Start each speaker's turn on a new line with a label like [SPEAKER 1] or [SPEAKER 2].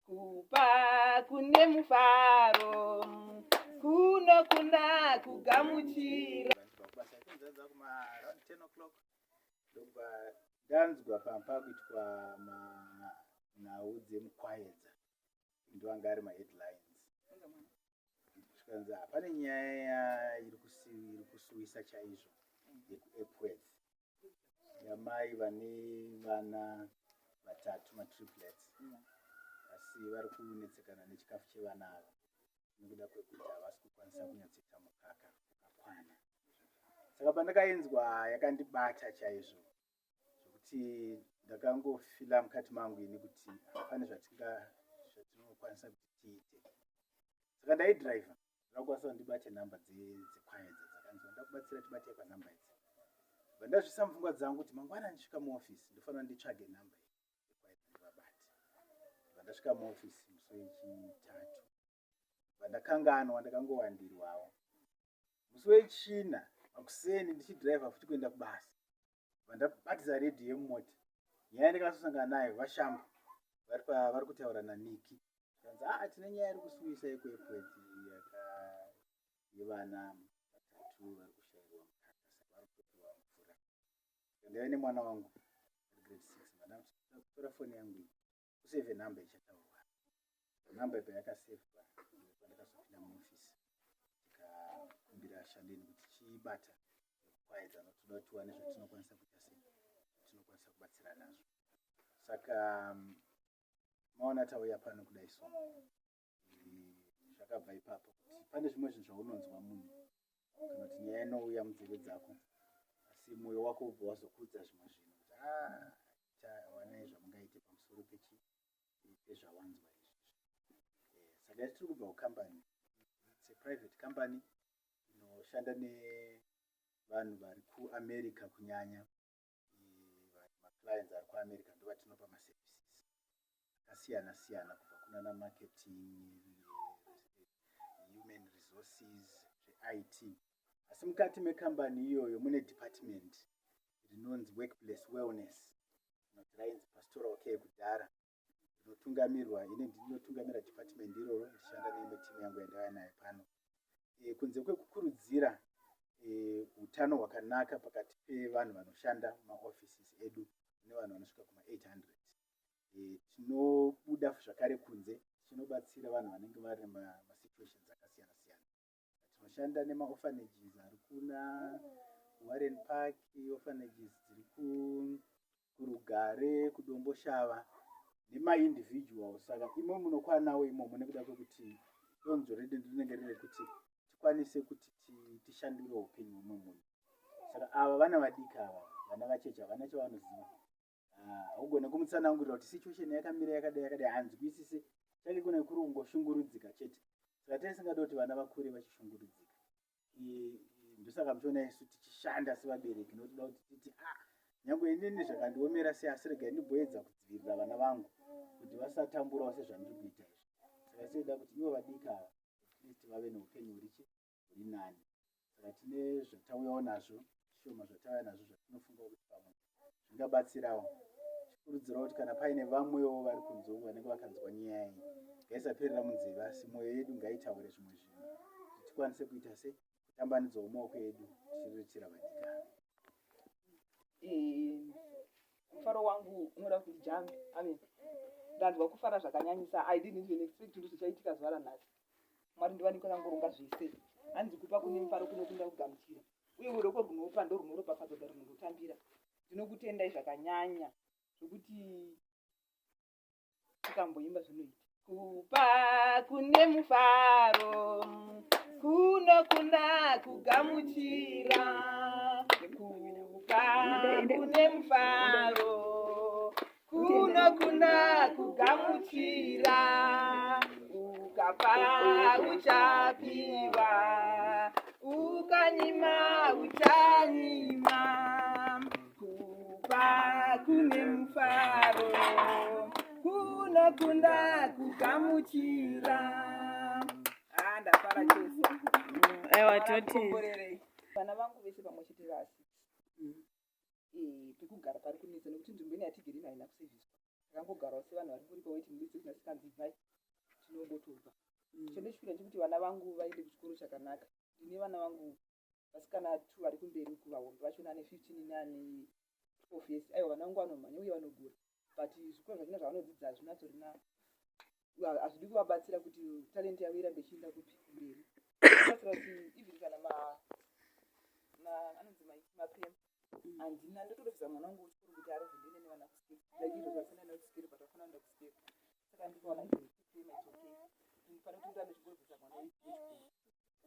[SPEAKER 1] Kupa kune mufaro kunokunda kugamuchira.
[SPEAKER 2] Kubasa kunzanza kuma around 10 o'clock ndobva ndanzwa pamba kuitwa manhau dzemukwayedza ndoanga ari maheadlines zvikanzi hapane nyaya iri kusuwisa chaizvo yekuepworth yamai vane vana vatatu matriplets asi vari kunetsekana nechikafu chevana ava nekuda kwekuti havasi kukwanisa kunyatsoita mukaka wakakwana saka pandakainzwa yakandibata chaizvo zvekuti ndakangofila mukati mangu ini kuti pane zvatinga zvatinokwanisa kuti tiite saka ndaidriver ndakakwanisa kuti ndibate nhamba dzekwaedza dzakanzi ndakubatsira tibate panhamba idzi bva ndazvisa mupfungwa dzangu kuti mangwana ndisvika muofisi ndofanira nditsvage nhamba iyi yekwaedza ndivabate bva ndasvika muofisi musi wechitatu bva ndakanganwa ndakangowandirwawo musi wechina makuseni ndichidriver futi kuenda kubasa bva ndabatidza redhiyo yemumota nyaya ndakazosangana nayo vashamba vari kutaura naniki zvikanzi aa ah, tine nyaya iri kusuwisa yekuepworth yaka yevana vatatu vari kushairwa mukaka saka vari kutopiwa mvura saka ndaive nemwana wangu ari grade six vana kutora foni yangu iyi useve nhamba ichataurwa nhamba ipa yakasevhwa pandakazopinda muofisi tikakumbira shandeni kuti chiibata nekukwayedza notoda kuti tiwane zvatinokwanisa kuita sei zvatinokwanisa kubatsira nazvo saka maona tauya pano kudai so zvakabva ipapo kuti pane zvimwe zvinhu zvaunonzwa munhu kana kuti nyaya inouya munzeve dzako asi mwoyo wako ubva wazokuudza zvimwe zvinhu kuti ah, wanai zvamungaite pamusoro pechi pezvawanzwa izvizvi eh, saka isi tiri kubva kucompany its a private company inoshanda nevanhu vari kuamerica kunyanya maclients ari kuamerica ndovatinopa maservices akasiyana siyana kubva kunana marketing human resources zveit asi mukati mekambani iyoyo mune department rinonzi workplace wellness kana kuti rainzi pastoral care kudhara rinotungamirwa ini ndinotungamira department iroro ndichishanda neimwe timu yangu yandaiva nayo pano e, kunze kwekukurudzira e, utano hwakanaka pakati pevanhu vanoshanda mumaoffices edu nevanhu vanosvika kuma800 e, tinobuda zvakare kunze tichinobatsira vanhu vanenge vari masituations akasiyana siyana tinoshanda nemaorphanages ari kuna warren park orphanages dziri kurugare kudomboshava nemaindividual saka imo munokwanawo imomo nekuda kwekuti donzvo redu rinenge riri rekuti tikwanise kuti tishandure upenyu hwemumwe munhu saka ava vana vadiki ava vana vacheche havana chavanoziva Ah, haugone kumutsanangurira kuti situation yakamira yakadai yakadai hanzwisise chake kune kuri kungoshungurudzika chete saka tisingade kuti vana vakure vachishungurudzika ndosaka muchiona isu tichishanda sevabereki nokuda kuti titi ah nyange inini zvakandiomera sei asi regai ndimboedza kudzivirira vana vangu kuti vasatamburawo sezvandiri kuita izvi saka tinoda kuti ivo vadiki ava at least vave neupenyu hurichi huri nani saka tine zvatauyawo nazvo zvishoma zvatauya nazvo zvatinofunga kuti pamwe zvingabatsirawo tikurudzirawo kuti kana paine vamwewo vari kunze uku vanenge vakanzwa nyaya iyi ngaisaperera munzeve asi mwoyo yedu ngaitaure zvimwe zvinhu kuti tikwanise kuita se kutambanudzawo maoko edu tichiriritira vadikani
[SPEAKER 1] eh, mufaro wangu unoda kuti ndijambe amen ndanzwa kufara zvakanyanyisa i didn't even expect kuti zvichaitika zuva ranhasi mwari ndivanike vakangoronga zvese hanzi kupa kune mufaro kunokunda kugamuchira uye ruoko runopa ndorunoropafadzwa dza runondotambira ndinokutendai zvakanyanya zvokuti tikamboimba zvinoita kupa kune mufaro kunokunda kugamuchira kupa kune mufaro kunokunda kugamuchira ukapa uchapiwa ukanyima uchanyima kupa kune mufaro kunokunda kugamuchira ah, ndafara chose
[SPEAKER 3] aiwa toti
[SPEAKER 1] vana vangu vese pamwe chete vasi mm. Eh, pekugara pari kunetsa nekuti nzvimbo ine yatigere haina kusevhiswa Takangogarawo sevanhu vari kuri pawaiting list kusina sikanzi ibvai tinongotobva. Chandoshuwira ndechekuti vana vangu vaende kuchikoro chakanaka. Ndine vana vangu vasikana two vari kumberi uku, vahombe vachona ane 15 neane 12 years. Aiwa, vana vangu vanomhanya uye vanogura, but zvikoro zvachona zvavanodzidza hazvinatsorina, hazvidi kuvabatsira kuti talent yavo irambe ichienda kupi kumberi. Batsira kuti even kana anonzi maprem handina, ndotodobvisa mwana wangu wechikoro kuti arovhe ndiende nevana kuskero, like izvo zvasiyana nekuskero, but vafanira kuenda kuskero. Saka ndikawana even prem, it's okay, pane kuti ndirambe chingorobvisa mwana wechikoro.